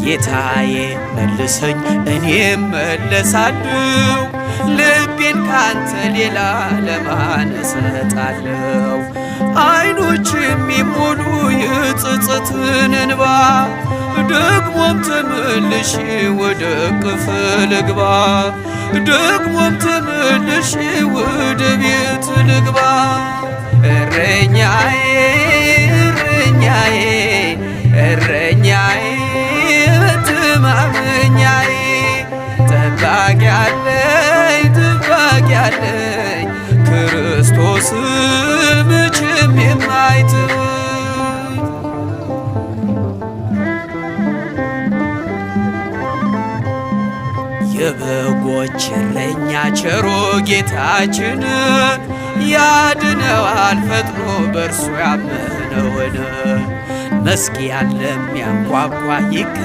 ጌታዬ መልሰኝ እኔም መለሳለሁ፣ ልቤን ካንተ ሌላ ለማን እሰጣለሁ? አይኖች የሚሞሉ የጸጸትን እንባ፣ ደግሞም ተመልሼ ወደ እቅፍ ልግባ፣ ደግሞም ተመልሼ ወደ ቤት ልግባ። እረኛዬ፣ እረኛዬ፣ እረኛዬ፣ መተማመኛዬ፣ ጠባቂ አለኝ፣ ጠባቂ አለኝ፣ ክርስቶስ መቼም የማይተወኝ። የበጎች እረኛ ቸሩ ጌታችን ያድነዋል ፈጥኖ በእርሱ ያመነውን። መዝጊያን ለሚያንኳኳ ይከ